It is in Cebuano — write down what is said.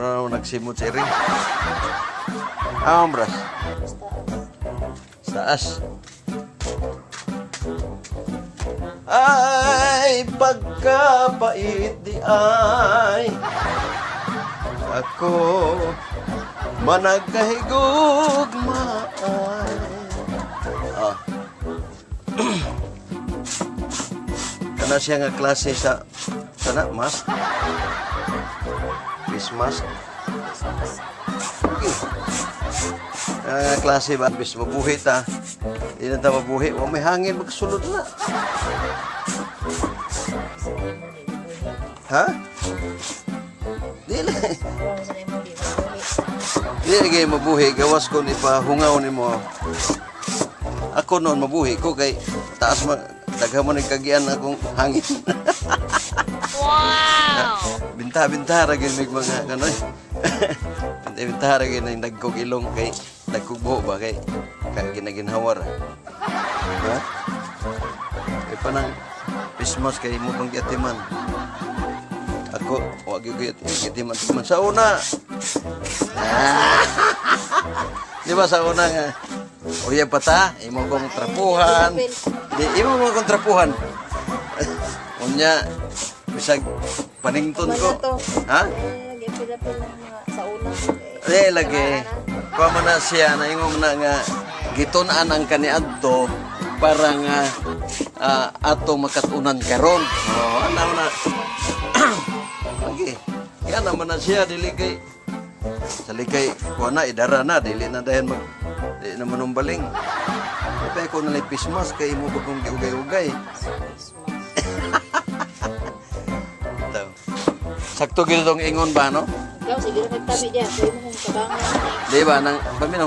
Mura na nagsimot sa iring. Ah, bras. Taas. Ay, pagkapait di ay ako managkahigugma ay. Ah. Kana siya nga klase sa sana mask. Face mask. Okay. Nga klase ba bis mabuhi ta. Di na ta mabuhi, wa may hangin magsulod na. Ha? Dili. Dili kay mabuhi gawas kon ipahungaw nimo. Ako noon mabuhi ko kay taas ma daghan mo kagian akong hangin. Wow! Binta-binta ra gyud mig mga kanoy. Binta-binta ra gyud ning dagkog ilong kay dagkog buho ba kay ginaginhawa ra. Ha? Kay panang Christmas kay mo pang giatiman. Ako wa gyud giatiman timan sa una. Di ba sa una nga uya pa ta, imo kong trapuhan. Di imo mo kong trapuhan. Unya bisag panington ko. Ha? Eh, gipila-pila ng mga sa una. Di lagi. Kuha man na siya na ingon man na nga gitun-an ang kaniadto para nga ato makatunan karon. Oh, ana man na. Lagi. Yan naman na siya dili kay sa likay kuha na idara na dili na dayon mag dili na manumbaling. Kaya ko na pismas kay imo bagong giugay-ugay. Ito. Sakto gyud tong ingon ba no? Ikaw, sige na magtabi diyan. Kaya mo kong kabangan. Di ba nang paminaw?